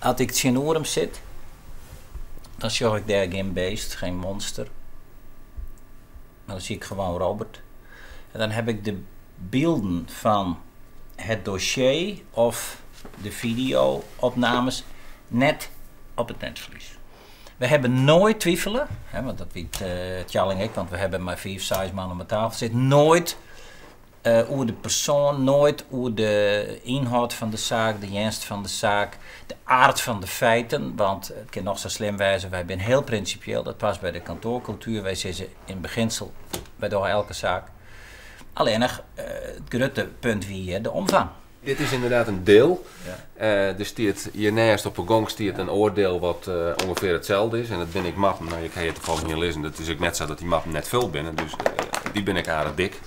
As ik tsjinoer him sit, dan sjoch ik dêr gjin beest, geen monster. Maar dan zie ik gewoon Robert. En dan heb ik de bylden fan het dossier of de video-opnames net op it netvlies. We hebben nooit twivele, hè, want dat wit Tjalling ek, want we hawwe mei fiif, seis man om 'e tafel sitten, noait oer de persoan, noait oer de ynhâld fan de saak, de earnst fan de saak, de aard fan de feiten, want it kin noch sa slim wêze, wy binne hiel prinsipieel, dat past by de kantoarkultuer, wy sizze yn begjinsel, wy dogge elke saak. Allinnich it grutte punt wie hjir de omfang. Dit is ynderdaad in diel. Der stiet hjirneist op 'e gong stiet in oar diel wat ûngefear itselde is. En dat binne ek mappen. No, ik ha hjir tafallich ien lizzen. It is ek net sa dat dy mappen net fuld binne. Dus dy binne ek aardich dik.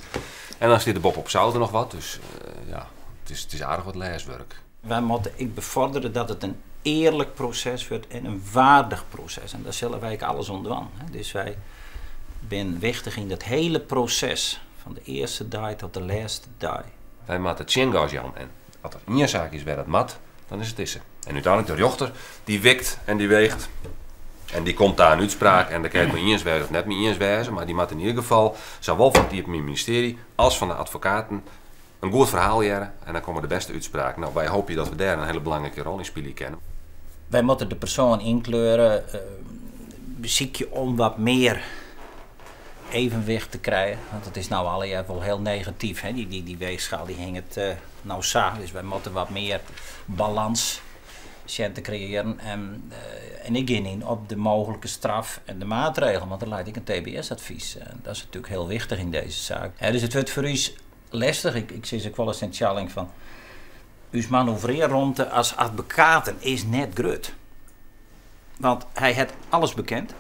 En dan stiet der boppe op souder noch wat. Dus ja, it is aardich wat lêswurk. Wy moatte ek befoarderje dat it in earlik proses wurdt en in waardich proses. En dêr sille wy ek alles oan dwaan. Dus wy binne wichtich yn dat hiele proses, fan de earste dei tot de lêste dei. Wy moatte tsjingas jaan en as der ien saak is wêr dat moat, dan is it dizze. En úteinlik de rjochter dy wikt en dy weecht en dy komt ta in útspraak en dêr kin je it mei iens wêze of net mei iens wêze, mar dy moat yn ieder gefal sawol fan it Iepenbier Ministearje as fan de advokaten in goed ferhaal hearre en dan komme de bêste útspraken. No, wy hoopje dat we dêr in hiele belangrike rol yn spylje kinne. Wy moatte de persoan ynkleure, besykje om wat mear evenwicht te krijen. Want it is no allegear wol hiel negatyf. Hè? Dy weechskaal dy hinget no sa. Dus wy moatte wat mear balans sjen te kreëaren. En ik gean yn op de mooglike straf en de maatregel, want der leit ek in TBS-advys. Dat is natuerlik hiel wichtich yn dizze saak. Dus it wurdt foar ús lestich. Ik sis ek wolris tsjin Tjalling fan, ús manoeuvrearromte as advokaten is net grut. Want hy hat alles bekend.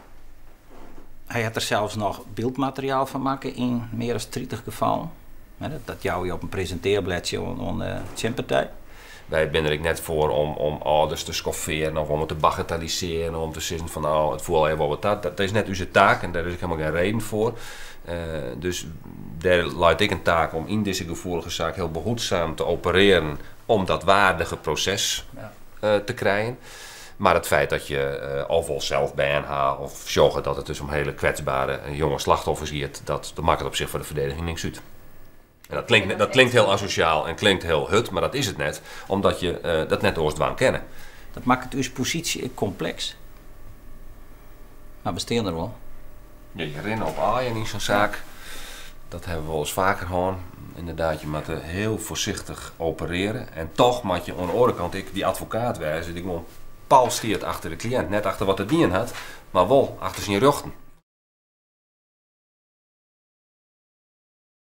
Hy hat der sels noch byldmateriaal fan makke yn mear as 30 gefallen. Dat jouwe je op in presintearbledsje oan de tsjinpartij. Wy binne der ek net foar om âlders te skoffearen of om it te bagatellisearjen, om te sizzen fan no, it foel allegear wol wat ta. Dat is net ús taak en dêr is ek helemaal gjin reden foar. Dus dêr leit ek in taak om yn dizze gefoelige saak hiel behoedzaam te operearen om dat waardige proses te krijen. Mar it feit dat je ofwol sels bern ha of sjogge dat it dus om hiele kwetsbere jonge slachtoffers giet, dat makket op sich foar de ferdediging niks út. En dat klinkt hiel asosjaal en klinkt hiel hurd, mar dat is it net, omdat je dat net oars dwaan kinne. Dat makket ús posysje ek kompleks. Mar we stean der wol. Ja, je rinne op aaien yn sa'n saak. Dat hawwe we wolris faker hân. Ynderdaad, je moatte hiel foarsichtich opereare. En toch moat je oan de oare kant ek dy advokaat wêze dy't gewoan pal stiet achter de kliïnt. Net achter wat er dien hat, mar wol achter syn rjochten.